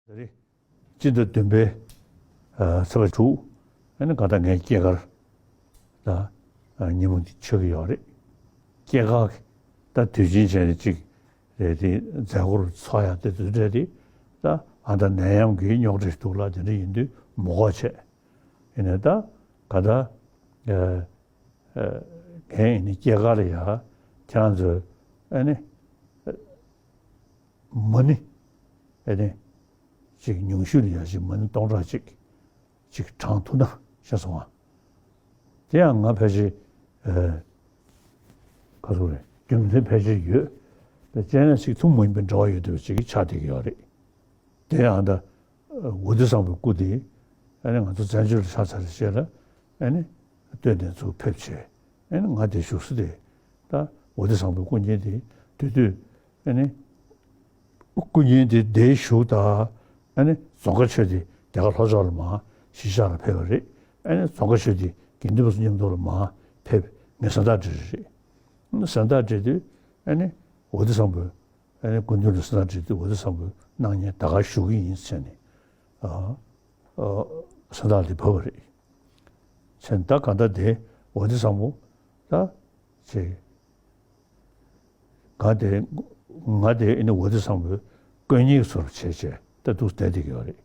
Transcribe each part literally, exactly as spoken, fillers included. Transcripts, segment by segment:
ད་རེས་སྤྱི་ཟླ་བདུན་པའི་ཚེས་པ་དྲུག་ཨ་ནི་ག་ད་ངའི་སྐྱེས་སྐར་ད་ཉིན་མོ་འདི་ཆགས་ཀྱི་ཡོད་རེད། སྐྱེས་སྐར་ད་དུས་ཆེན་བྱས་ནས་ཅིག་རེད་དེ་མཛད་སྒོར་ཚོགས་ཡག་དེ་དུས་འདྲ་དེ་ད་ཨ་ད་ནད་ཡམས་ཀྱི་རྙོག་དྲ་ཞིག་འདུག་ལ་དེ་འདྲ་ཡིན་དུས་མ་དགོས་བྱས། ཡིན་ནའི་ད་ག་ད་ངའི་ཨ་ནི་སྐྱེས་སྐར་ལ་ཡ་ཁྱེད་རང་ཚོས་ཨ་ནི་མ་ཎི་ཨ་ནི་ཅིག་ཉུང་ཤོས་ལ་ཡ་ཅིག་མ་ཎི་སྟོང་ཕྲག་གཅིག་ཅིག་བགྲང་ཐུབ་ན་ཤེས་སོང་ཨ། དེ་ཡང་ང་ཕལ་ཆེར་ཨ་ག་ཚོད་རེད་རྒྱུ་མཚན་ཕལ་ཆེར་ཡོད། ད་སྤྱན་རས་གཟིགས་ཐུན་མོང་མ་ཡིན་པའི་འབྲེལ་བ་ཡོད་བསྡད་པ་ཅིག་གི་ཆགས་བསྡད་ཀྱི་ཡོད་རེད། དེ་ཡང་ད་ཝ་ཏི་བཟང་པོའི་སྐུ་དེ་ཨ་ནི་ང་ཚོ་བཙན་བྱོལ་ལ་ཆགས་ཚར་རྗེས་ལ་ཨ་ནི་སྟོད་ནས་ཚུར་ཕེབས་བྱས་ཨ་ནི་ང་དེ་བཞུགས་ས་དེ་ད་ཝ་ཏི་བཟང་པོའི་སྐུ་བརྙན་དེ་དེ་དུས་ཨ་ནི་སྐུ་བརྙན་དེ་དེ་བཞུགས་ད་ཨ་ནི་རྫོང་དཀར་ཆོས་སྡེ་རྒྱ་གར་ལྷོ་ཕྱོགས་ལ་མར་གཞིས་ཆགས་ལ་ཕེབས་པ་རེད། ཨ་ནི་རྫོང་དཀར་ཆོས་སྡེ་དགེ་འདུན་པ་ཚོ་མཉམ་དུ་ལ་མར་ཕེབས་ངས་གཟེངས་རྟགས་སྤྲད་རེད། གཟེངས་རྟགས་སྤྲད་དུས་ཨ་ནི་ཝ་ཏི་བཟང་པོའི་ཨ་ནི་སྐུ་མདུན་ལ་གཟེངས་རྟགས་སྤྲད་དུས་ཝ་ཏི་བཟང་པོའི་སྣང་བརྙན་ད་ག་ཞུ་གི་ཡིན་ཟེར་ནས་ཨ་ཨ་གཟེངས་རྟགས་དེ་ཕུལ་བ་རེད། བྱས་ད་ག་ད་དེ་ཝ་ཏི་བཟང་པོ་ད་ཅེ་ང་དེ་ང་དེ་ཨ་ནི་ཝ་ཏི་བཟང་པོའི་དཀོན་གཉེར་ཚོར་བྱས་བྱས་ད་འདུག་བསྡད་བསྡད་ཀྱི་ཡོད་རེད།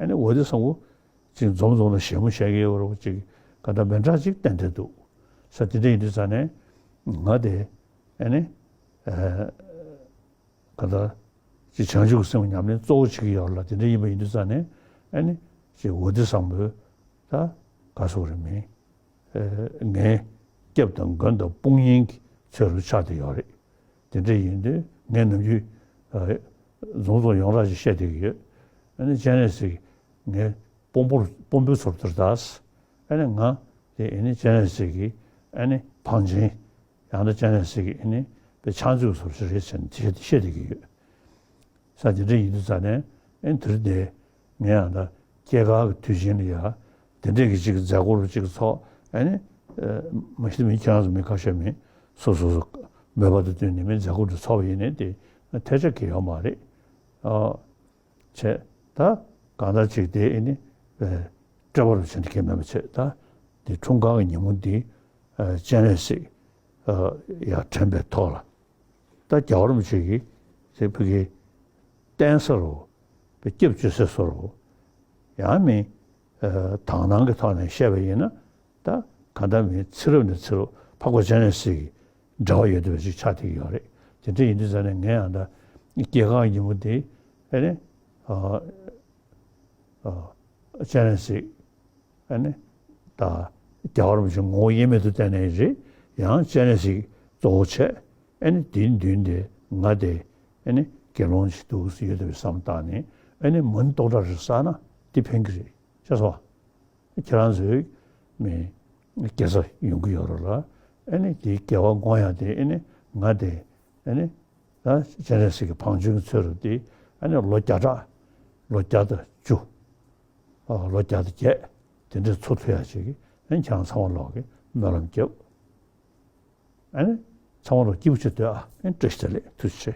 ཨ་ནི་ཝ་ཏི་བཟང་པོ་ཅིག་འཛོམས་འཛོམས་ལ་ཞལ་མོ་བཞེས་ཀྱི་ཡོད་རེད་ཅིག་ག་ད་མི་འདྲ་ཅིག་ཏན་ཏན་འདུག་ས། དེ་འདྲ་ཡིན་དུས་ཙང་ནས་ང་དེ་ཨ་ནི་ཨ་ག་ད་ཅིག་བྱང་ཆུབ་ཀྱི་སེམས་ཉམས་ལེན་གཙོ་བོ་བྱེད་ཀྱི་ཡོད་ལ་དེ་འདྲ་ཡིན་པ་ཡིན་དུས་ཙང་ནས་ཨ་ནི་ཅིག་ཝ་ཏི་བཟང་པོའི་ད་ག་སོགས་རེད་མིན་ངའི་སྐྱབས་དང་མགོན་དང་དཔུང་གཉེན་གྱི་ཚོད་རུ་ཆགས་བསྡད་ཡོད་རེད། དེ་འདྲ་ཡིན་དུས་ངས་ནམ་རྒྱུན་རྫོང་རྫོང་ཡོངས་གྲགས་ཅིག་བཤད་བསྡད་ཀྱི་ཡོད། ཨ་ནི་སྤྱན་རས་གཟིགས་ངའི་དཔོན་པོར་དཔོན་པོའི་ཚོར་དུ་ད་ཨ་ནི་ང་དེ་ཨ་ནི་སྤྱན་རས་གཟིགས་ཀྱི་ཨ་ནི་བང་ཆེན། ཡང་ན་སྤྱན་རས་གཟིགས་ཀྱི་ཨ་ནི་དཔེ་ཕྱག་མཛོད་ཚོར་ཞིག་རེད་ཟེར་ནས་དེ་བཤད་བསྡད་ཀྱི་ཡོད། ས་དེ་འདྲ་ཡིན་དུས་ཙང་ནས་ཨ་ནི་དེ་རིང་འདི་ངས་ཡང་ད་སྐྱེས་སྐར་གྱི་དུས་ཆེན་ལ་ཡ་དེ་འདྲས་ཀྱི་ཅིག་མཛད་སྒོ་རུ་ཅིག་ཚོགས་ཨ་ནི་མ་གཞི་མི་ཁྱེད་རང་ཚོ་མི་ཁ་ཤས་མི་སོ་སོ་སོ་མོས་པ་དང་བསྟུན་ནས་མི་མཛད་སྒོ་རུ་ཚོགས་པ་ཡིན་ནའི་དེ་ཐལ་ཆ་གང་ཡང་ཡོད་མ་རེད། ཨ། བྱས་ད་གང་ལྟར་ཅིག་དེ་ཨ་ནི་སྤྲོ་བ་རུ་བྱེད་འདི་གས་མེད་པ་བྱས་ད་དེ་འཁྲུངས་སྐར་གྱི་ཉིན་མོ་འདི་སྤྱན་རས་གཟིགས་ཡར་དྲན་པའི་ཐོག་ལ་ད་རྒྱལ་བ་རིན་པོ་ཆེ་གིས་དེ་ཕ་གི་བསྟན་ས་རུ་བའི་སྐྱབས་བཅོལ་ས་སུ་རུ་ཡང་མིན་དག་སྣང་གི་ཐོག་ནས་བཤད་པ་ཡིན་ན་ད་གང་ལྟར་མིན་ཚེ་རབས་ནས་ཚེ་རབས་འཕགས་པ་སྤྱན་རས་གཟིགས་ཀྱི་འབྲེལ་བ་ཡོད་བསྡད་པ་ཞིག་ཆགས་བསྡད་ཀྱི་ཡོད་རེད། དེ་འདྲ་ཡིན་དུས་ཙང་ནས་ངས་ཡང་ད་སྐྱེས་སྐར་ཉིན་མོ་དེ་ཨ་ནི་ཨ་ཨ་སྤྱན་རས་གཟིགས་ཨ་ནི་ད་རྒྱལ་བ་རིན་པོ་ཆེ་ངོ་བོ་དབྱེར་མེད་དུ་བསྟན་ནའི་རེད། ཡང་སྤྱན་རས་གཟིགས་གཙོ་བོ་བྱས་ཨ་ནི་དེའི་མདུན་དེ་ང་དེ་ཨ་ནི་དགེ་སློང་ཞིག་འདུག་ཡོད་བསྡད་པའི་བསམ་བཏང་ནས་ཨ་ནི་མ་ཎི་སྟོང་ཕྲག་རེ་བསགས་ན་དེ་ཕན་གྱི་རེད་ཤེས་སོང་། ཁྱེད་རང་ཚོས་མི་དགེ་རྩ་ཡོང་གི་ཡོད་རེད་ལ། ཨ་ནི་དེའི་དགེ་བ་བསྔོ་ཡག་དེ་ཨ་ནི་ང་དེ་ཨ་ནི་ད་སྤྱན་རས་གཟིགས་ཀྱི་བང་ཆེན་གྱི་ཚོད་རུ་དེ་ཨ་ནི་ལོ་བརྒྱ་ཕྲག་ལོ་བརྒྱ་དང་བཅུ། ཨ་ལོ་བརྒྱ་དང་བརྒྱད་དེ་འདྲའི་འཚོ་ཐུབ་ཡག་ཅིག་གི་ཨ་ནི་ཁྱེད་རང་ཚང་མ་ལོག་གི་སྨོན་ལམ་རྒྱབ། ཨ་ནི་ཚང་མ་ལོག་སྐྱིད་པོ་བྱེད་སྡོད་ཨ། ཨ་ནི་བཀྲ་ཤིས་བདེ་ལེགས། ཐུགས་རྗེ་ཆེ།